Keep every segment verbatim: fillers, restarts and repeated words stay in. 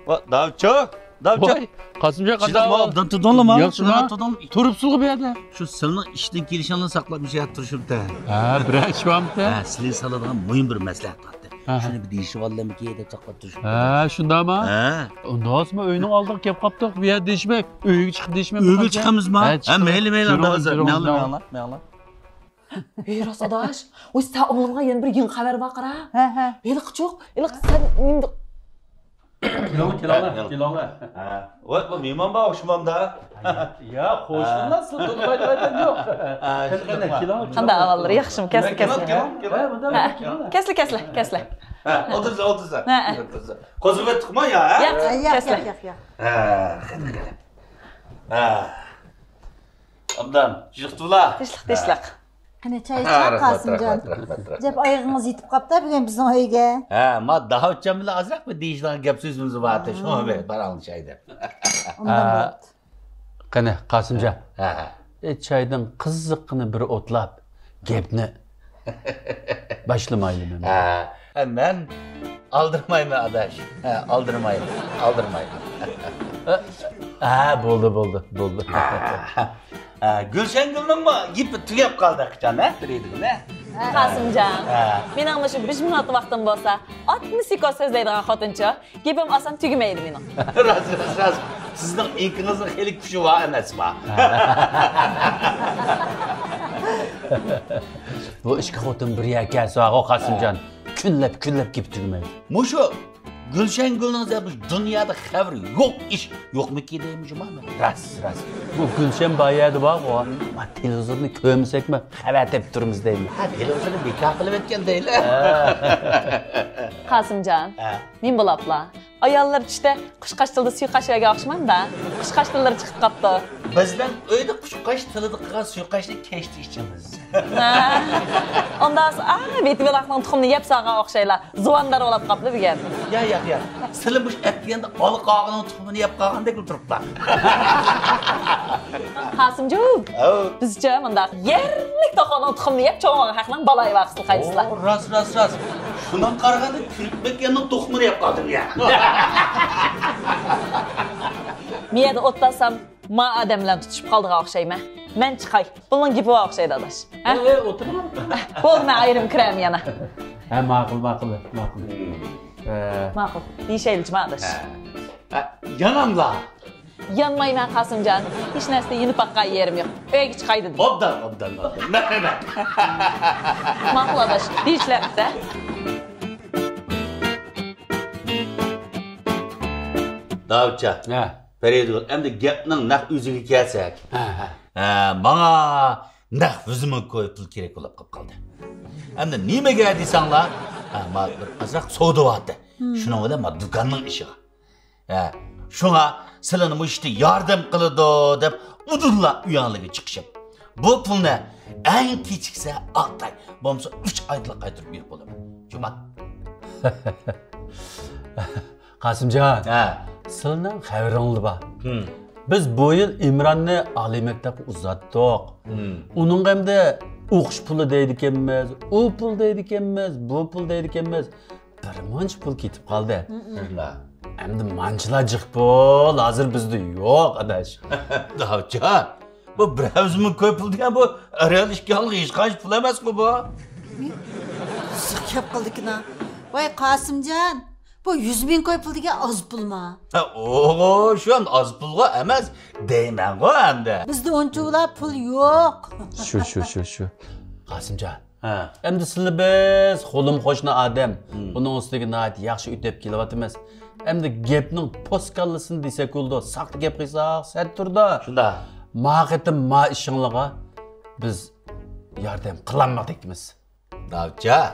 ۋا، داۋچا، داۋچا. ۋاي، قاسىمجان، قانداق ئەھۋال؟ ئوبدان تۇردۇڭلارمۇ؟ ياخشىمۇ؟ تۇردۇڭ. تۇرۇپسىزغۇ بۇ يەردە؟ شۇ سىلىڭ ئىشتىن كېلىشىڭلارنى ساقلاپ مۇشۇ يەردە تۇرۇشۇپتۇ. ھە، بىرەر ئىش بارمىكىن؟ ھە، سىلەرگە سالىدىغان مۇھىم بىر مەسلىھەت بار. ھە، ھە. شۇنى بىر دېيىشىۋالامىكىن دەپ ساقلاپ تۇرۇشۇپتۇ. ھە، شۇنداقمۇ؟ ھە. ئۇنداقسىمۇ ئۆينىڭ ئالدىغا كېلىپ قاپتۇق، بۇ يەردە دېيىشمەي، ئۆيگە چىقىپ دېيىشمەي. ئۆيگە چىقىمىزما؟ ھە، ھە، مەيلى، مەيلى، مەيلى، مەيلى، مەيلى. ھەي، راست ئاداش. ۋاي، سەن ئاڭلىمىغان يەنە بىر يېڭى خەۋەر بار قارا. ھە، ھە. ھېلىقى چوق، ھېلىقى سەن. كېلىڭلار، كېلىڭلار، ھە، كېلىڭلار. ھە. ۋاي، بۇ مېھمان بار ئوخشىمامدا. يا، خوش بولماس، سىز تۇرمايدۇ دەپ يوق. ھە، كېلىڭلار، كېلىڭلار. قانداق ئەھۋاللار، ياخشىمۇ؟ كەلسە، كەلسە. كېلىڭ، كېلىڭ. ھە، كەلسە، كەلسە، كەلسە. ھە، ئولتۇرسا، ئولتۇرسا. ھە، ھە. ئولتۇرسا. قوزغىلىپ ئۆتتۇقمۇ يا، ھە؟ ياق، ياق، كەلسە. ياق، ياق، ياق. ھە، قېنى، قېنى. ھە. ئوبدان، تىنچلىقتىلا؟ تىنچلىق، تىنچلىق. قېنى، چاي ئىچىڭ، قاسىمجان. رەھمەت، رەھمەت، رەھمەت. دەپ ئايىغىڭىز يېتىپ قاپتۇ بۈگۈن بىزنىڭ ئۆيگە. ھە، ما داۋۇتجان بىلەن ئازراق بىر دېيىشىدىغان گەپ سۆزىمىز بار ئىدى. شۇڭا بىر پاراڭلىشاي دەپ. ئۇنداق بولۇپتۇ. قېنى، قاسىمجان. ھە، ھە. ئە، چايدىن قىزىققىنە بىر ئوتلاپ، گەپنى باشلىمايلىمۇ؟ ھە، ھە، مەن ئالدىرىمايمەن، ئاداش. ھە، ئالدىرىمايمەن، ئالدىرىمايمەن. ھە، بولدى، بولدى، بولدى. ھە، گۈلشەنگۈلنىڭمۇ گېپى تۈگەپ قالدى، قاچان، ھە؟ بىر ئىدىم، ھە؟ قاسىمجان، ھە. مېنىڭ مۇشۇ بەش مىنۇت ۋاقتىم بولسا، ئاتمىش سېكۇنت سۆزلەيدىغان خوتۇنچۇ. گېپىم ئاسان تۈگىمەيدۇ مېنىڭ. راست، راست، راست. سىزنىڭ ئىنكىڭىزنىڭ خېلى كۈچى بار ئەمەسما؟ بۇ ئىككى خوتۇن بىر يەرگە كەلسىغۇ، قاسىمجان، كۈنلەپ، كۈنلەپ گېپى تۈگىمەيدۇ. مۇشۇ گۈلشەنگۈلنىڭ زادى مۇشۇ دۇنيادا خەۋىرى يوق ئىش يوقمىكى دەيمىشۇ مانا. راست، راست. بۇ گۈلشەن بار يەردە بارغۇ. ما تېلېۋىزورنى كۆرمىسەكمۇ خەۋەر تېپىپ تۇرىمىز دەيمەن. ھە، تېلېۋىزورنى بىكار قىلىۋەتكەن دەيلى. ھە. قاسىمجان، ھە. مەن بولاپلا. ئاياللار چۈشتە قۇشقاچ تىلىدا سۇيۇقئاش يەرگە ئوخشىمامدا؟ قۇشقاچ تىللىرى چىقىپ قاپتۇ. بىزنىڭ ئۆيدە قۇشقاچ تىلىدا قىلغان سۇيۇقئاشنى كەچتە ئىچىمىز. ھە. ئۇنداق، ئا، ۋېتىۋېلاقنىڭ تۇخۇمىنى يەپ سالغان ئوخشايلا. زۇۋاندار بولاپ قاپلا بۈگۈن. يا، يا، يا. سىلى مۇشۇ ئەتىگەندە ئالا قاغىنىڭ تۇخۇمىنى يەپ قالغاندەك تۇرۇپلا. قاسىمجان، ئەۋ. بىزچە مۇنداق يەرلىك توخۇنىڭ تۇخۇمىنى يەپ چوڭ بولغان خەقنىڭ بالايى بار قىسىل قايسىلا. ئو، راست، راست، راست. شۇنىڭغا قارىغاندا كۈرۈك مەككەننىڭ تۇخۇمىنى يەپ قالدىم يا. مىيەدە ئوت تاسام، ما ئادەم بىلەن تۇتۇشۇپ قالىدىغان ئوخشايمەن. مەن چىقاي. بۇنىڭ گېپى بار ئوخشايدۇ، ئاداش. ھە؟ ئە، ئولتۇرما. بولدى، مەن ئايرىم كىرەم يەنە. ھە، ماقۇل، ماقۇل، ماقۇل. ھە. ماقۇل. دېيىشەيلى جۇما، ئاداش. ھە. ھە، ياناملا؟ يانمايمەن، قاسىمجان. ھېچ نەرسىدە يېنىپ باققان يېرىم يوق. ئۆيگە چىقاي دېدىم. ئوبدان، ئوبدان، ئوبدان. مەرھەمەت. ماقۇل، ئاداش. دېيىشلەپسە. داۋۇتجان. ھە. پەرىدىگۈل، ئەمدى گەپنىڭ نەق ئۆزىگە كەلسەك. ھە، ھە. ھە، ماڭا نەق يۈز مىڭ كوي پۇل كېرەك بولۇپ قاپ قالدى. ئەمدى نېمىگە دېسەڭلار، ھە، ما بىر ئازراق سودا بارتى. شۇنىڭ بىلەن ما دۇكاننىڭ ئىشىغا. ھە، شۇڭا سىلىنى مۇشۇ ياردەم قىلىدۇ دەپ ئۇدۇللا ئۆيۈڭلارغا چىقىشىپ، بۇ پۇلنى ئەڭ كېچىكسە ئالتە ئاي، بولمىسا ئۈچ ئايدىلا قايتۇرۇپ بېرىپ بولىمەن. جۇما. قاسىمجان، ھە. سىلىنىڭ خەۋىرىڭلار بار. ھىم. بىز بۇ يىل ئىمراننى ئالىي مەكتەپكە ئۇزاتتۇق. ھىم. ئۇنىڭغا ئەمدى ئوقۇش پۇلى دەيدىكەنمىز، ئۇ پۇل دەيدىكەنمىز، بۇ پۇل دەيدىكەنمىز. بىر مۇنچە پۇل كېتىپ قالدى. ھىم. ئەمدى مانچىلا جىق پۇل ھازىر بىزدە يوق، ئاداش. داۋۇتجان، بۇ بىر يۈز مىڭ كوي پۇل دېگەن بۇ ئەر-ئايال ئىككىڭلارغا ھېچقانچە پۇل ئەمەسقۇ بۇ. قىزىق گەپ قىلدىكىنا. ۋاي قاسىمجان، بۇ يۈز مىڭ كوي پۇل دېگەن ئاز پۇلما؟ ھە، ئوغۇ، شۇ ئەمدى ئاز پۇلغۇ ئەمەس دەيمەنغۇ ئەمدى. بىزدە ئۇنچىۋالا پۇل يوق. شۇ، شۇ، شۇ، شۇ. قاسىمجان، ھە. ئەمدى سىلى بىز خۇلۇم قوشنا ئادەم. ھىم. ئۇنىڭ ئۈستىگە ناھايىتى ياخشى ئۆتەپ كېلىۋاتىمىز. ئەمدى گەپنىڭ پوسكاللىسىنى دېسەك بولىدۇ، ساختا گەپ قىلساق سەت تۇرىدۇ. شۇنداق. ما قېتىم ما ئىشىڭلارغا بىز ياردەم قىلالمىدۇق دەيمىز. داۋۇتجان،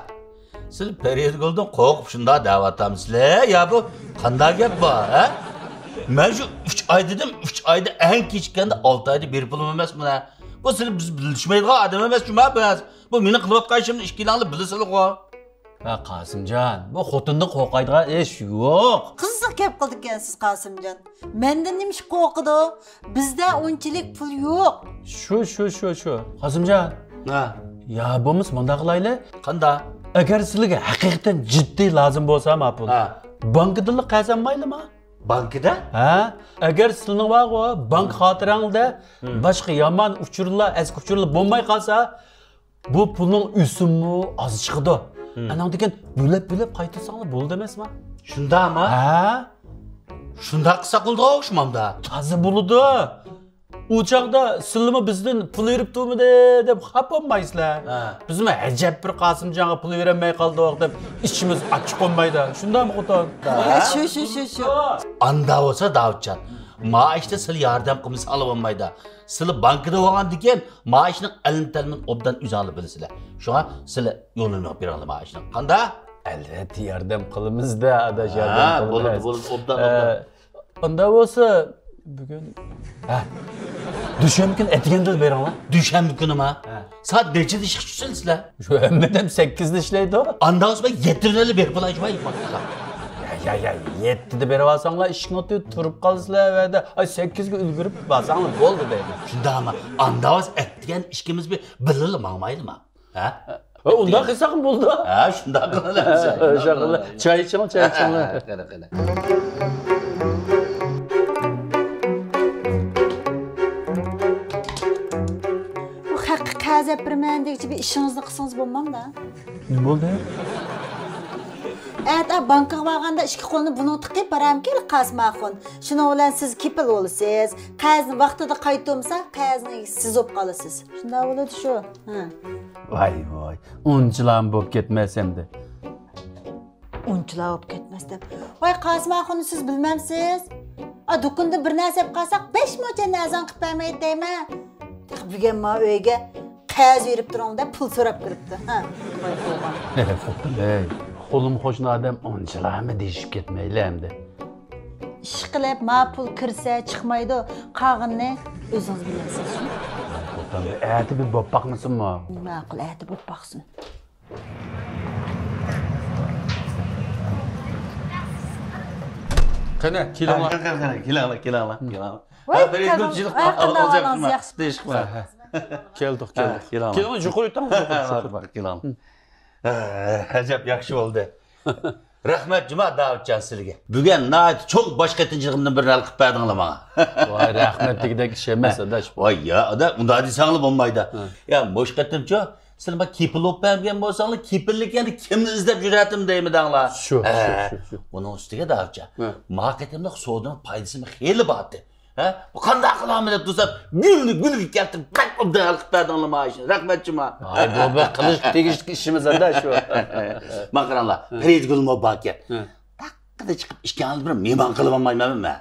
سىلى پەرىدىگۈلدىن قورقۇپ شۇنداق دەۋاتامسىلەر؟ يا بۇ قانداق گەپ بار، ھە؟ مەن شۇ ئۈچ ئاي دېدىم، ئۈچ ئايدا ئەڭ كېچىككەندە ئالتە ئايدا بېرىپ بولۇم ئەمەسمۇ، ھە؟ بۇ سىلى بىز بىلىشمەيدىغان ئادەم ئەمەس جۇما بىز. بۇ مېنىڭ قىلىۋاتقان ئىشىمنى ئىككىلەڭلار بىلىسىلىغۇ. ھە، قاسىمجان، بۇ خوتۇندىن قورقايدىغان ئىش يوق. قىزىق گەپ قىلىدىكەنسىز، قاسىمجان. مەندىن نېمىشقا قورقىدۇ؟ بىزدە ئۇنچىلىك پۇل يوق. شۇ، شۇ، شۇ، شۇ. قاسىمجان. ھە. يا بولمىسا مۇنداق قىلايلى. قانداق؟ ئەگەر سىلىگە ھەقىقەتەن جىددىي لازىم بولسا، ما پۇل. ھە. بانكىدىنلا قەرز ئالمايلىما؟ بانكىدا؟ ھە؟ ئەگەر سىلىنىڭ بارغۇ، بانك خاتىرەڭدە باشقا يامان ئۇچۇرلار، ئەسكى ئۇچۇرلار بولماي قالسا، بۇ پۇلنىڭ ئۆسۈمىمۇ ئاز چىقىدۇ. ئاناڭدىن كېيىن بۆلەپ-بۆلەپ قايتۇرساڭلار بولىدۇ ئەمەسمۇ؟ شۇنداقمۇ؟ ھە؟ شۇنداق قىلساق بولىدىغۇ ئوخشىمامدا. تازا بولىدۇ. ئۇ چاغدا سىلىمۇ بىزدىن پۇل بېرىپ تۇرمىدى دەپ خاپا بولمايسىلەر. ھە. بىزمۇ ئەجەب بىر قاسىمجانغا پۇل بېرەلمەي قالدۇق دەپ ئىچىمىز ئاچچىق بولمايدۇ. شۇنداقمۇ خوتۇن؟ ھە، شۇ، شۇ، شۇ، شۇ. ئاندا بولسا داۋۇتجان، مائاشتا سىلى ياردەم قىلمىساڭلار بولمايدۇ. سىلى بانكىدا بولغاندىكىن مائاشنىڭ ئەلمىتەلمىنى ئوبدان ئۆزۈڭلار بىلىسىلەر. شۇڭا سىلى يولنى مېڭىپ بېرىڭلار مائاشنىڭ. قاندا؟ ئەلۋەتتە ياردەم قىلىمىز-دە، ئاداش، ياردەم ھە، قىلىمىز. بولىدۇ، بولىدۇ، ئوبدان، ئە، ئوبدان. ئاندا بولسا، بۈگۈن، ھە، دۈشەنبە كۈنى ئەتىگەندىلا بېرىڭلار. دۈشەنبە كۈنىما؟ ھە. سائەت نەچچىدە ئىشقا چۈشىسىلەر؟ شۇ ھەممە ئادەم سەككىزدە ئىشلەيدۇ. ئاندا بولسا يەتتە بىلەنلا بېرىپ بولاي، جۇمۇ. يا، يا، يا، يەتتىدە بېرىپ ئالساڭلار، ئىشىكنى تۇتۇپ تۇرۇپ قالىسىلەر، ۋەدە، ئاي، سەككىزگە ئۈلگۈرۈپ بارساڭلار بولدى دەيدۇ. شۇنداقمۇ؟ ئاندا بولسا ئەتىگەن ئىككىمىز بىر بىللىلا ماڭمايلىما؟ ھە؟ ھە، ئۇنداق قىلساقمۇ بولىدۇ. ھە، شۇنداق قىلىمىز. ھە، شۇنداق قىلىمىز. چاي ئىچىڭلار، چاي ئىچىڭلار. ھە، قېنى، قېنى. بۇ خەققە قەرز ئېلىپ بېرىمەن دېگۈچە بىر ئىشىڭىزنى قىلسىڭىز بولمامدا؟ نېمە بولدى؟ ئەتە بانكىغا بارغاندا ئىككى قولىنى بۇنىڭغا تىقىپ بارامىكىن قاسىم ئاخۇن. شۇنىڭ بىلەن سىز كېپىل بولىسىز. قەرزنى ۋاقتىدا قايتۇرمىسا، قەرزنىڭ ئىگىسى سىز بولۇپ قالىسىز. شۇنداق بولىدۇ شۇ. ھە. ۋاي، ۋاي، ئۇنچىلامۇ بولۇپ كەتمەس ئەمدى. ئۇنچىلا بولۇپ كەتمەس دەپ. ۋاي، قاسىم ئاخۇننى سىز بىلمەمسىز؟ ئا، دۇكىنىدىن بىر نەرسە ئېلىپ قالساق، بەش موچەننى ئەرزان قىلىپ بەرمەيدۇ دەيمەن. تېخى بۈگۈن ما ئۆيگە قەرز بېرىپ تۇرۇڭ دەپ پۇل سوراپ كىرىپتۇ. ھە، ۋاي قوغان. ئەي، قولۇم قوشنا ئادەم ئۇنچىلامۇ دېيىشىپ كەتمەيلى ئەمدى. ئىشقىلىپ، ما پۇل كىرسە چىقمايدۇ، قالغىنىنى ئۆزىڭىز بىلەمسىز شۇ. ئەتە بىر بوپ باقمىسۇنمۇ؟ ماقۇل، ئەتە بوپ باقسۇن. قېنى، كېلىڭلار. قېنى، قېنى، قېنى، كېلىڭلار، كېلىڭلار، كېلىڭلار. ۋاي، ھە، بىر كەلدىڭىز. ئىككى ئاي، قانداق ئەھۋالىڭىز، ياخشىمۇ؟ دېيىشقا. ھە، ھە. كەلدۇق، ھە، كەلدۇق. كېلىڭلار. كېلىڭلار، يۇقىرى ئۆتۈڭ، يۇقىرى، يۇقىرى. بار، بار، كېلىڭلار. ھە، ئەجەب ياخشى بولدى. رەھمەت جۇما داۋۇتجان سىلىگە. بۈگۈن ناھايىتى چوڭ باش قېتىنچىلىقىمدىن بىرنى ھەل قىلىپ بەردىڭلار ماڭا. ۋاي، رەھمەت دېگۈدەك ئىش ئەمەس، ئاداش. ۋاي، يا، ئادا، ئۇنداق دېسەڭلار بولمايدۇ. ھە. يا، مۇشۇ قېتىمچۇ، سىلەر ماڭا كېپىل بولۇپ بەرگەن بولساڭلار، كېپىللىككە يەنە كىمنى ئىزدەپ يۈرەتتىم دەيمىدىڭلار. شۇ، ھە، شۇ، شۇ، شۇ. ئۇنىڭ ئۈستىگە داۋۇتجان، ھە. ماڭا قېتىملىق سودىنىڭ پايدىسىمۇ خېلى بارتى. ھە؟ بۇ قانداق قىلامەن دەپ تۇرسام، گۈلنى گۈلگە كەلتۈرۈپ، تەق ئوبدان ھەل قىلىپ بەردىڭلار مانا ئىشنى. رەھمەت جۇما. ھاي، بۇ بىر قىلىشقا تېگىشلىك ئىشىمىز ئاداش شۇ. مانا قاراڭلار، ھە. پەرىدىگۈلمۇ باركەن. ھە. تاققىدە چىقىپ ئىككىڭلارنى بىر مېھمان قىلىپ ئالمايمەنمۇ مەن؟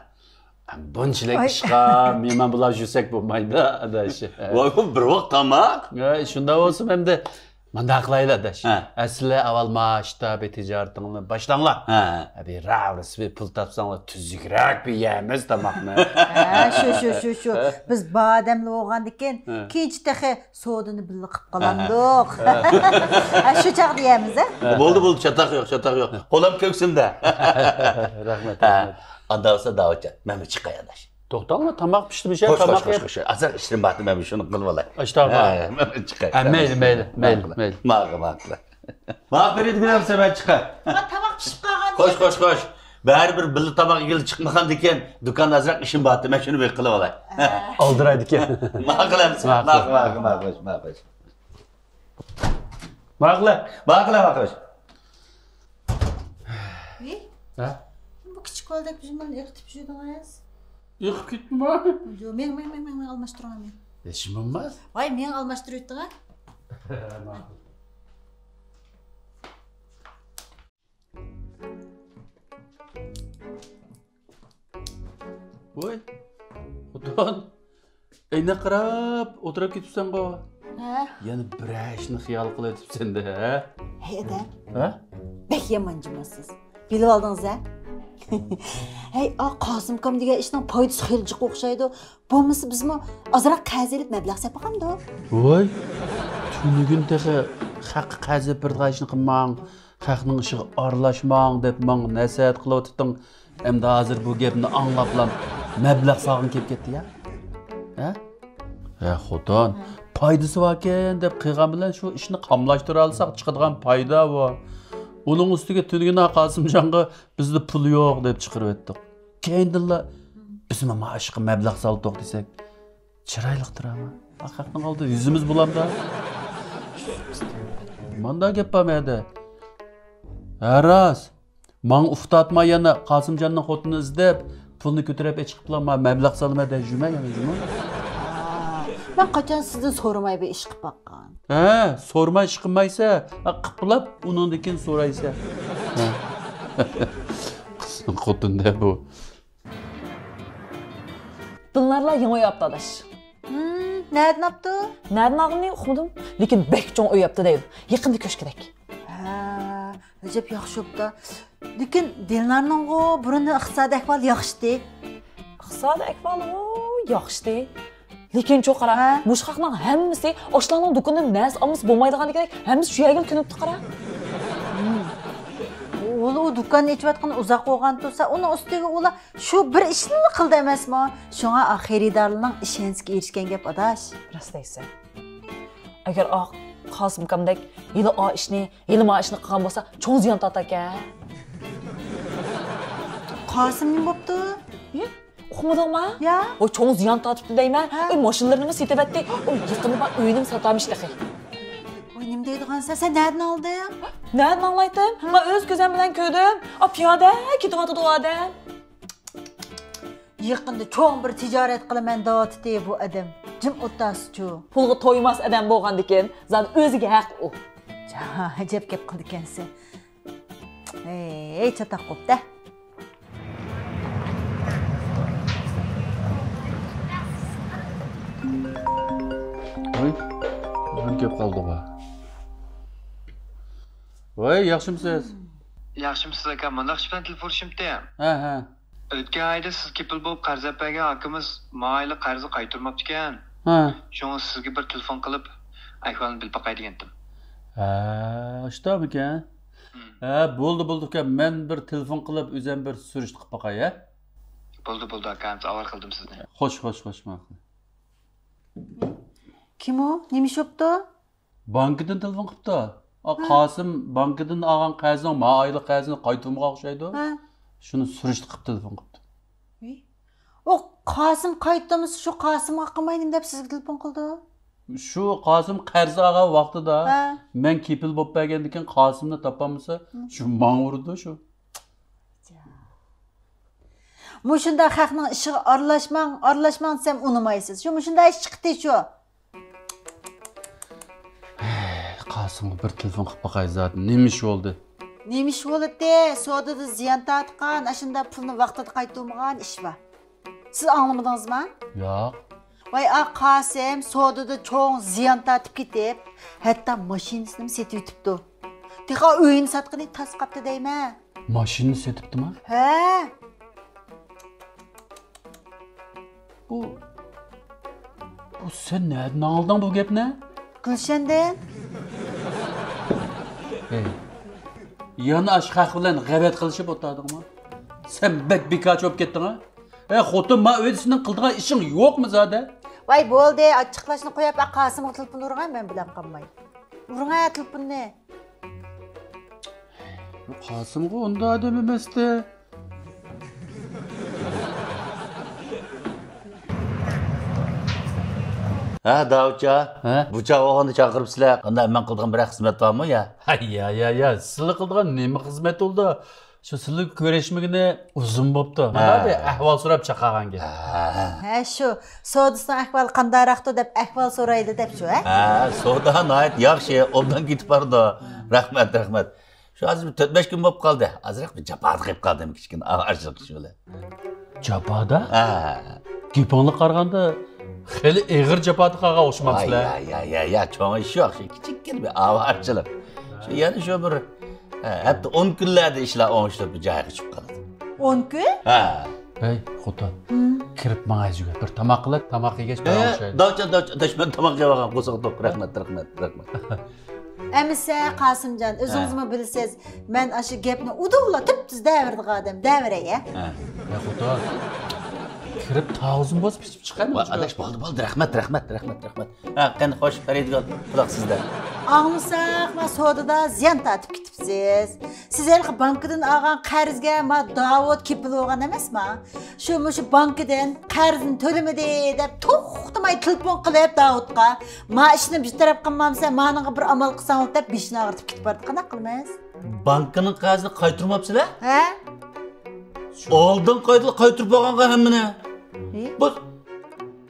بۇنچىلىك ئىشقا مېھمان بولاپ يۈرسەك بولمايدۇ ئاداش. ۋاي، بۇ بىر ۋاق تاماق. ھە، شۇنداق بولسىمۇ ئەمدى مۇنداق قىلايلى ئاداش. ھە. ئەسلى ئاۋۋال مانا شۇ تىجارىتىڭلارنى باشلاڭلار. ھە. بىر راۋرۇس بىر پۇل تاپساڭلار تۈزۈكرەك بىر يەيمىز تاماقنى. ھە، شۇ، شۇ، شۇ، شۇ. بىز بار ئادەملەر بولغاندىكىن ھە. كېيىنچە تېخى سودىنى بىللە قىلىپ قالامدۇق. ھە. ھە، شۇ چاغدا يەيمىز، ھە؟ بولدى، بولدى، چاتاق يوق، چاتاق يوق. قولام كۆكسۈمدە. رەھمەت، ھە. رەھمەت. ئاندا بولسا داۋۇتجان، مەن بىر چىقاي ئاداش. توختاڭلار، تاماق پىشتى، بىر شەي، خوش، تاماق خوش، يەپ. خوش، خوش. ئازراق ئىشلىرىم بار، مەن بىر شۇنى قىلىپ ئالاي. ئاشتاغما. ھە، مەن بىر چىقاي. ھە، مەيلى، مەيلى، مەيلى، ماقۇل. مەيلى. ماقۇل، ماقۇل. ماقۇل، ئۆيدە گۈلەمسە مەن چىقاي. ھە، تاماق پىشىپ قالغان. خوش، خوش، خوش. بەرىبىر بىللە تاماق يېگىلى چىقمىغاندىكىن، دۇكاندا ئازراق ئىشىم بار، مەن شۇنى بىر قىلىپ ئالاي. ھە. ئالدىرايدىكەن. ماقۇل ئەمسە. ماقۇل. ماقۇل، ماقۇل، ماقۇل، ماقۇل. ماقۇل، ماقۇل، ماقۇل. ۋىي؟ ھە؟ بۇ كىچىك بالىدەك بىزمۇ ئېقىتىپ يۈردىڭىز. ئېقىپ كەتتىمۇ؟ يوق، مېڭ، مېڭ، مېڭ، مېڭ، مېڭ ئالماشتۇرۇڭ مېڭ. ھېچ بولماس. ۋاي، مېڭ ئالماشتۇرۇۋېتىڭ ھە. ماقۇل. ۋوي، خوتۇن، ئەينەك قاراپ ئولتۇرۇپ كېتىپسەنغۇ؟ ھە؟ يەنە بىرەر ئىشنى خىيال قىلىۋېتىپسەن-دە، ھە؟ ھەي، ئادە. ھە؟ بەك يامان جىمىسىز. بىلىۋالدىڭىز-ھە؟ ھەي، ئا قاسىمكام دېگەن ئىشنىڭ پايدىسى خېلى جىق ئوخشايدۇ. بولمىسا بىزمۇ ئازراق قەرز ئېلىپ مەبلەغ سېلىپ باقامدۇق؟ ۋوي، تۈنۈگۈن تېخى خەققە قەرز ئېلىپ بېرىدىغان ئىشنى قىلماڭ، خەقنىڭ ئىشىغا ئارىلاشماڭ دەپ ماڭا نەسىھەت قىلىۋاتىتىڭ. ئەمدى ھازىر بۇ گەپنى ئاڭلاپلا مەبلەغ سالغۇڭ كېلىپ كەتتى يا؟ ھە؟ ھە خوتۇن، پايدىسى باركەن دەپ قىلغان بىلەن شۇ ئىشنى قاملاشتۇرالىساق چىقىدىغان پايدا بۇ. ئۇنىڭ ئۈستىگە تۈنۈگۈن قاسىمجانغا بىزدە پۇل يوق دەپ چىقىرىۋەتتۇق. كەينىدىنلا بىزمۇ مائاشقا مەبلەغ سالدۇق دېسەك، چىرايلىقتۇر ئەمما. خەقنىڭ ئالدىدا يۈزىمىز بۇلامدا. ماندا گەپ بار مەدە. ھە راست. ماڭا ئۇفتاتما يەنە قاسىمجاننىڭ خوتۇنىنى ئىزدەپ، پۇلنى كۆتۈرۈپ ئېچىقىپلا ما مەبلەغ سالىمەن دەي جۈمە يەنە جۈمە. مەن قاچان سىزدىن سورىماي بىر ئىش قىلىپ باققان؟ ھە، سورىماي ئىش قىلمايسە، ھە، قىپلاپ ئۇنىڭدىن كېيىن سورايسە. ھە. قىزنىڭ خوتۇنى دە بۇ. دىلنارلار يېڭى ئۆي ئاپتۇ ئاداش. ھىم، نەدىن ئاپتۇ؟ نەدىن ئالغىنىنى ئۇقمىدىم، لېكىن بەك چوڭ ئۆي ئاپتۇ دەيدۇ. يېقىندا كۆچكۈدەك. ھە، ئەجەب ياخشى بوپتۇ. لېكىن دىلنارنىڭغۇ بۇرۇن ئىقتىسادىي ئەھۋالى ياخشىتى. ئىقتىسادىي ئەھۋالىغۇ ياخشىتى. لېكىن چۇ قارا، ھە؟ مۇشۇ خەقنىڭ ھەممىسى ئاشۇلارنىڭ دۇكىنىدىن نەرسە ئالمىسا بولمايدىغاندەك ھەممىسى شۇ يەرگىلا كۆنۈپتۇ قارا. ئۇلار ئۇ دۇكاننى ئېچىۋاتقىنى ئۇزاق بولغان تۇرسا، ئۇنىڭ ئۈستىگە ئۇلار شۇ بىر ئىشنىلا قىلدى ئەمەسمۇ؟ شۇڭا ئا خېرىدارلارنىڭ ئىشەنچىگە ئېرىشكەن گەپ ئاداش. راست دەيسەن. ئەگەر ئا قاسىم ئاكامدەك ھېلى ئا ئىشنى، ھېلى ما ئىشنى قىلغان بولسا چوڭ زىيان تارتاركەن. قاسىم نېمە بوپتۇ؟ ئۇقمىدىڭما؟ يا. ۋاي، چوڭ زىيان تارتىپتۇ دەيمەن. ھە. ئۆي ماشىنىلىرىنىمۇ سېتىۋەتتى. ئۇ يېقىندا بار ئۆيىنىمۇ ساتارمىش تېخى. ۋاي، نېمە دەيدىغانسەن؟ سەن نەدىن ئالدىڭ؟ نەدىن ئاڭلايتتىم؟ ھە؟ مەن ئۆز كۆزۈم بىلەن كۆردۈم. ئا، پىيادە كېتىۋاتىدۇ ئادەم. يېقىندا چوڭ بىر تىجارەت قىلىمەن دەۋاتىتى بۇ ئادەم. جىم ئولتۇرسىچۇ. پۇلغا تويماس ئادەم بولغاندىكىن، زادى ئۆزىگە ھەق ئۇ. جا، ئەجەب گەپ قىلىدىكەنسەن. ھەي، چاتاق قوپتە. ۋاي، ئۇزۇن كەپ قالدىغۇ. ۋاي، ياخشىمسىز؟ ياخشىمسىز ئاكا، مۇنداق ئىش بىلەن تېلېفون ئۇرۇشۇپتۇ. ھە، ھە. ئۆتكەن ئايدا سىز كېپىل بولۇپ قەرز ئەپ بەرگەن ئاكىمىز ما ئايلىق قەرزى قايتۇرماپتىكەن. ھە. شۇڭا سىزگە بىر تېلېفون قىلىپ، ئەھۋالنى بىلىپ باقاي دېگەنتىم. ھە، شۇنداقمىكەن؟ ھە، بولدى، بولدى ئۇكام. مەن بىر تېلېفون قىلىپ، ئۆزۈم بىر سۈرۈشتە قىلىپ باقاي، ھە؟ بولدى، بولدى ئاكا، ئەمىسە ئاۋارە قىلدىم سىزنى. خوش، خوش، خوش، ماقۇل. كىم ئۇ؟ نېمە ئىش بوپتۇ؟ بانكىدىن تېلېفون قىپتۇ. ئا، ھە. قاسىم بانكىدىن ئالغان قەرزنىڭ ما ئايلىق قەرزىنى قايتۇرمىغان ئوخشايدۇ. ھە. شۇنى سۈرۈشتە قىپ تېلېفون قىپتۇ. ۋىي. ئۇ قاسىم قايتۇرمىسا، شۇ قاسىمغا قىلماي نېمە دەپ سىزگە تېلېفون قىلدى؟ شۇ قاسىم قەرز ئالغان ۋاقتىدا ھە. مەن كېپىل بولۇپ بەرگەندىن كېيىن قاسىمنى تاپالمىسا، ھە. شۇ ماڭا ئۇرىدۇ شۇ. مۇشۇنداق خەقنىڭ ئىشىغا ئارىلاشماڭ، ئارىلاشماڭ دېسەم ئۇنىمايسىز. شۇ مۇشۇنداق ئىش چىقتى شۇ. قاسىمغا بىر تېلېفون قىلىپ باقاي زادى. نېمە ئىش بولدى؟ نېمە ئىش بولاتتى؟ سودىدا زىيان تارتقان، ئاشۇنداق پۇلنى ۋاقتىدا قايتۇرمىغان ئىش بار. سىز ئاڭلىمىدىڭىزما؟ ياق. ۋاي، ئا قاسىم سودىدا چوڭ زىيان تارتىپ كېتىپ، ھەتتا ماشىنىسىنىمۇ سېتىۋېتىپتۇ. تېخى ئۆيىنى ساتقىنى تاس قاپتۇ دەيمەن. ماشىنىنى سېتىپتىما؟ ھە. بۇ، بۇ سەن نەدىن ئاڭلىدىڭ بۇ گەپنى؟ گۈلشەندىن. ھەي، يەنە ئاشۇ خەق بىلەن غەيۋەت قىلىشىپ ئولتۇردۇڭمۇ؟ سەن بەك بىكارچى بولۇپ كەتتىڭ ھە؟ ھەي خوتۇن، ما ئۆيدە سېنىڭ قىلىدىغان ئىشىڭ يوقمۇ زادى؟ ۋاي بولدى، ئاچچىقلاشنى قويۇپ، قاسىمغا تېلېفون ئۇرغان مەن بىلەن قالماي. ئۇرۇڭە تېلېفوننى. قاسىمغۇ ئۇنداق ئادەم ئەمەستى. ھە، داۋۇتجان. ھە؟ بۇ چاغ بولغاندا چاقىرىپسىلەر. قانداق، مەن قىلىدىغان بىرەر خىزمەت بارمۇ يا؟ ھە، يا، يا، يا. سىلەر قىلىدىغان نېمە خىزمەت بولدى؟ شۇ سىلەر كۆرۈشمىگىنى ئۇزۇن بوپتۇ. ھە. مانا بىر ئەھۋال سوراپ چاقىرغان گەپ. ھە. ھە، شۇ سودىسىنىڭ ئەھۋالى قانداقراقتۇ دەپ ئەھۋال سورايلى دەپ شۇ، ھە؟ ھە، سودا ناھايىتى ياخشى، ئوبدان كېتىپ بارىدۇ. رەھمەت، رەھمەت. شۇ ھازىر بىر تۆت-بەش كۈن بولۇپ قالدى. ئازراق بىر جاپادا قېلىپ قالدىم كىچىككىنە ئاۋارىچىلىق ئىشى بىلەن. جاپادا؟ ھە. گېپىڭلارغا قارىغاندا خېلى ئېغىر جاپادا قالغان ئوخشىمامسىلەر؟ ۋاي، يا، يا، يا، يا، چوڭ ئىش يوق، شۇ كىچىككىنە بىر ئاۋارىچىلىق. شۇ يەنە شۇ بىر، ھە، ھەپتە ئون كۈنلەردە ئىشلار ئوڭشىلىپ بىر جايغا چىقىپ قالىدۇ. ئون كۈن؟ ھە. ھەي، خوتۇن، ھىم. كىرىپ ماڭا ئەزىگە بىر تاماق قىلە، تاماق يېگەچ يا، ماڭا يا، ئوخشايدۇ. داۋچان، داۋچان، داش، مەن تاماق يەۋالغان قورساقتۇق. رەھمەت، رەھمەت، رەھمەت. ئەمىسە قاسىمجان، ئۆزىڭىزمۇ ھە. بىلىسىز، مەن ئاشۇ گەپنى ئۇدۇللا تۈپتۈز دەۋېرىدىغان ئادەم، دەۋېرەي، ھە؟ ھە. ھە، خوتۇن. كىرىپ تاۋۇزۇم بولسا پىچىپ چىقاي. ۋاي، ئاداش، بولدى، بولدى، رەھمەت، رەھمەت، رەھمەت، رەھمەت. ھە، قېنى، خوش، پەرىدىگۈل، قۇلاق سىزدە. ئاڭلىساق، ما سودىدا زىيان تارتىپ كېتىپسىز. سىز ھېلىقى بانكىدىن ئالغان قەرزگە ما داۋۇت كېپىل بولغان ئەمەسما؟ شۇ، مۇشۇ بانكىدىن قەرزنى تۆلىمىدى دەپ توختىماي تېلېفون قىلىپ داۋۇتقا، ما ئىشنى بىر تەرەپ قىلمامسەن، مانىڭغا بىر ئامال قىلساڭ دەپ بېشىنى ئاغرىتىپ كېتىپ بارىدۇ. قانداق قىلىمىز؟ بانكىنىڭ قەرزىنى قايتۇرماپسىلەر؟ ھە؟ ئالدىنقى ئايدا قايتۇرۇپ بولغانغا ھەممىنى. ھى؟ بۇ،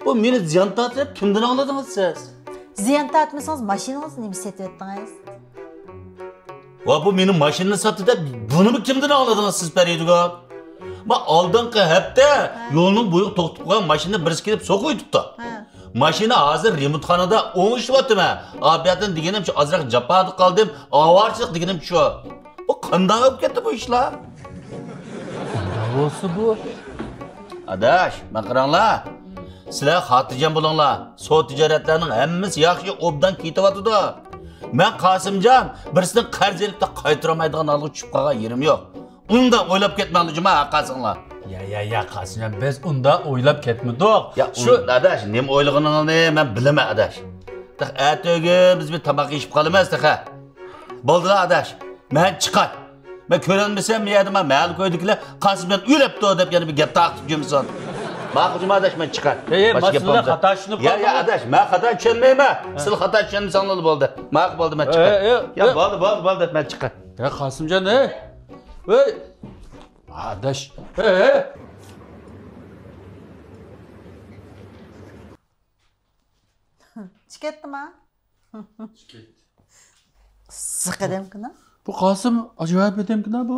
بۇ مېنى زىيان تارتىپ كىمدىن ئاڭلىدىڭىز سىز؟ زىيان تارتمىسىڭىز ماشىنىڭىزنى نېمە سېتىۋەتتىڭىز؟ ۋە بۇ مېنىڭ ماشىنىنى ساتتى دەپ بۇنىمۇ كىمدىن ئاڭلىدىڭىز سىز پەرىدىگۈل؟ ما ئالدىنقى ھەپتە ھە. يولنىڭ بويىغا توختىتىپ قويغان ماشىنىنى بىرسى كېلىپ سوقۇۋېتىپتۇ. ھە. ماشىنا ھازىر رېمونتخانىدا ئوڭشىۋاتىمەن. ئاپىيەتتىن دېگىنىم شۇ، ئازراق جاپادا قالدىم، ئاۋارىچىلىك دېگىنىم شۇ. بۇ قانداق بولۇپ كەتتى بۇ ئىشلار؟ قانداق بولسا بۇ؟ ئاداش، ماڭا قاراڭلار. سىلەر خاتىرجەم بولۇڭلار. سودا تىجارەتلەرنىڭ ھەممىسى ياخشى، ئوبدان كېتىۋاتىدۇ. مەن قاسىمجان بىرسىنىڭ قەرز ئېلىپ قايتۇرالمايدىغان ھالغا چۈشۈپ قالغان يېرىم يوق. ئۇنداق ئويلاپ كەتمەڭلار جۇما، ھە قاسىڭلار. يا، يا، يا، قاسىمجان، بىز ئۇنداق ئويلاپ كەتمىدۇق. يا، شۇ ئۇن-، ئاداش، نېمە ئويلىغىنىڭنى مەن بىلىمەن، ئاداش. تېخى ئەتىگۈن بىز بىر تاماق يېيىشىپ قالىمىز تېخى. بولدىلا، ئاداش. مەن چىقاي. مەن كۆرەلمىسەم، بۇ يەردە مانا مەھەللە كويىدىكىلەر قاسىمجان ئۆلۈپتۇ دەپ يەنە بىر گەپ تارقىتىپ يۈرمىسۇن. ماقۇل جۇما ئاداش، مەن چىقاي. ئەي، ئەي، باشقا گەپ بولمىسا. خاتا چۈشىنىپ يا، يا، قالدىڭىز. ئاداش، مەن خاتا چۈشەنمەيمەن. ھە. سىلەر خاتا چۈشەندىڭلارلا بولدى. ماقۇل، بولدى، مەن چىقاي. ئەي، ئەي، يا، ئەي. بولدى، بولدى، بولدى، مەن چىقاي. يا قاسىمجان، ئەي. ئەي. ئاداش. ئەي، ئەي. چىقىۋەتتىما؟ چىقىۋەتتى. ئىسسىق ئادەمكىنا؟ بۇ قاسىم ئاجايىپ ئادەمكىنا بۇ.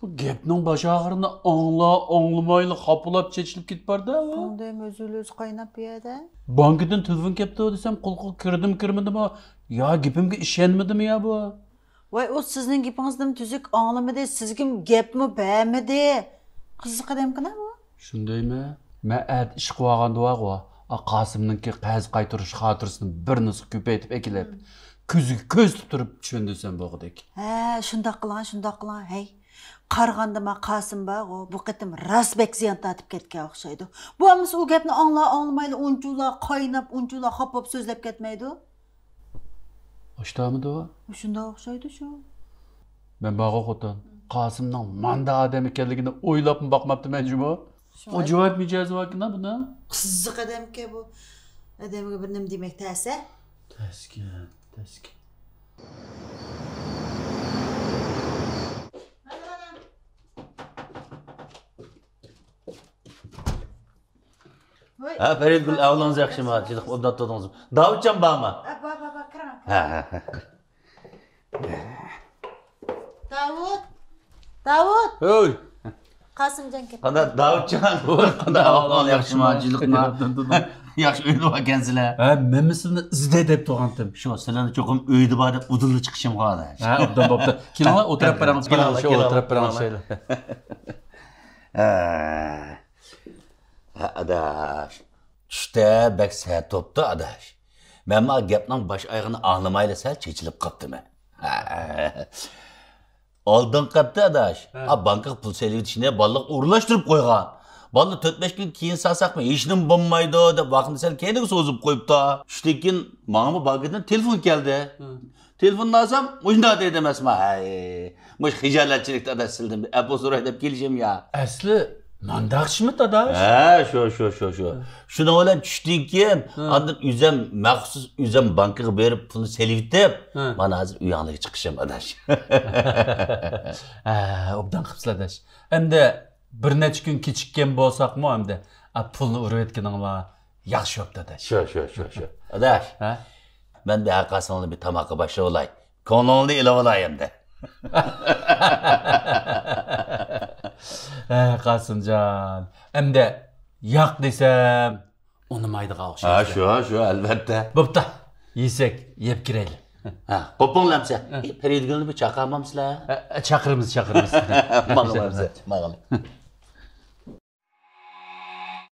بۇ گەپنىڭ باش ئاخىرىنى ئاڭلا، ئاڭلىمايلا خاپىلاپ چېچىلىپ كېتىپ باردا ئۇ. ئاندىن ئۆزى ئۆزى قايناپ بۇ يەردە. بانكىدىن تېلېفون كەپتۇ دېسەم، قۇلىقىغا كىردىمۇ كىرمىدىمۇ، يا گېپىمگە ئىشەنمىدىمۇ يا بۇ. ۋاي، ئۇ سىزنىڭ گېپىڭىزنىمۇ تۈزۈك ئاڭلىمىدى، سىزگىمۇ گەپمۇ بەرمىدى. قىزىق ئادەمكىنا بۇ. شۇندايمۇ؟ مەن ئەتە ئىش قىلىۋالغاندا بارغۇ، ئا، قاسىمنىڭكى قەرز قايتۇرۇش خاتىرىسىنى بىر نۇسخا كۆپەيتىپ ئەكېلىپ، مم. كۆزىگە كۆرسىتىپ تۇرۇپ چۈشەندۈرسەم بولغۇدەك. ھە، شۇنداق قىلىڭ، شۇنداق قىلىڭ، ھەي. قارىغاندا ما قاسىم بارغۇ، بۇ قېتىم راست بەك زىيان تارتىپ كەتكەن ئوخشايدۇ. بۇ ئەمىسە ئۇ گەپنى ئاڭلا ئاڭلىمايلا ئۇنچىۋالا قايناپ، ئۇنچىۋالا خاپا بولۇپ سۆزلەپ كەتمەيدۇ. ئاشتامىدۇ؟ شۇنداق ئوخشايدۇ شۇ. مەن بارغۇ خوتۇن، قاسىمنىڭ مانداق ئادەم ئىكەنلىكىنى ئويلاپمۇ باقماپتىمەن جۇمۇ. شۇڭا. ئاجايىپ مىجەزى باركىنا بۇنىڭ. قىزىق ئادەمكەن بۇ. ئادەمگە بىر نېمە دېمەك تەس-ە. تەسكەن، تەسكەن. ھە، پەرىدىگۈل، ئەھۋالىڭىز ياخشىمۇ؟ جىلىق ئوبدان تۇردىڭىزمۇ؟ داۋۇتجان بارمۇ؟ ھە، بار، بار، بار، كىرىڭ، كىرىڭ. ھە، ھە، ھە. داۋۇت! داۋۇت! ھوي! قاسىمجان كەپتۇ. قانداق داۋۇتجان؟ قانداق ئەھۋالىڭىز ياخشىمۇ؟ جىلىقمۇ؟ ياخشى ئۆيدە باركەنسىلەر. ھە، مەن سىلىنى ئىزدەي دەپ تۇرغانتىم. شۇ، سىلەرنى چوقۇم ئۆيدە بار دەپ ئۇدۇللا چىقىشىمغا. ھە، ئوبدان بوپتۇ. كېلىڭلار، ئولتۇرۇپ بېرىڭ، كېلىڭلار، شۇ كېلىڭلار، ئولتۇرۇپ بېرىڭ، كېلىڭلار. شەيلە. ھە. ھە، ئاداش. چۈشتە بەك سەت بوپتۇ، ئاداش. مەن ما گەپنىڭ باش ئايىغىنى ئاڭلىمايلا سەل چېچىلىپ قاپتىمەن. ھە. ئالدىنقى ھەپتە، ئاداش. ھە. ئا، بانكىغا پۇل سېلىۋېتىشنى بالىلارغا ئورۇنلاشتۇرۇپ قويغان. بالىلار تۆت-بەش كۈن كېيىن سالساقمۇ ھېچنېمە بولمايدۇ دەپ ۋاقىتنى سەل كەينىگە سوزۇپ قويۇپتۇ. چۈشتىن كېيىن ماڭىمۇ بانكىدىن تېلېفون كەلدى. ھە. تېلېفوننى ئالسام، مۇشۇنداق دەيدۇ ئەمەسمۇ، ھەي، مۇشۇ خىجالەتچىلىكتە ئاداش سىلدىن بىر ئەپۇ سوراي دەپ كېلىشىم يا. ئەسلى مانداق ئىشمۇ، ئاداش؟ ھە، شۇ، شۇ، شۇ، شۇ. ھە. شۇنىڭ بىلەن چۈشتىن كېيىن، ھە. ئاندىن ئۆزەم مەخسۇس ئۆزەم بانكىغا بېرىپ پۇلنى سېلىۋېتىپ، ھە. مانا ھازىر ئۆيۈڭلارغا چىقىشىم، ئاداش. ھە، ئوبدان قىپسىز، ئاداش. ئەمدى بىر نەچچە كۈن كېچىككەن بولساقمۇ، ئەمدى، ئا، پۇلنى ئۇرۇۋەتكىنىڭلار ياخشى بوپتۇ، ئاداش. شۇ، شۇ، شۇ، شۇ. ئاداش. ھە؟ مەن بىر ھەر قايسىڭلارنى بىر تاماققا باشلىۋالاي. كۆڭلۈڭلارنى ئېلىۋالاي ئەمدى. ھە، قاسىمجان. ئەمدى ياق دېسەم، ئۇنىمايدىغان ئوخشايسىلەر. ھە، شۇ، شۇ، ئەلۋەتتە. بوپتۇ. يېسەك، يەپ كىرەيلى. ھە، قوپۇڭلار ئەمسە. ھە. ئى، پەرىدىگۈلنى بىر چاقىرمامسىلەر؟ ھە، ھە، چاقىرىمىز، چاقىرىمىز. ماڭىڭلار ئەمسە، ماڭىڭلار.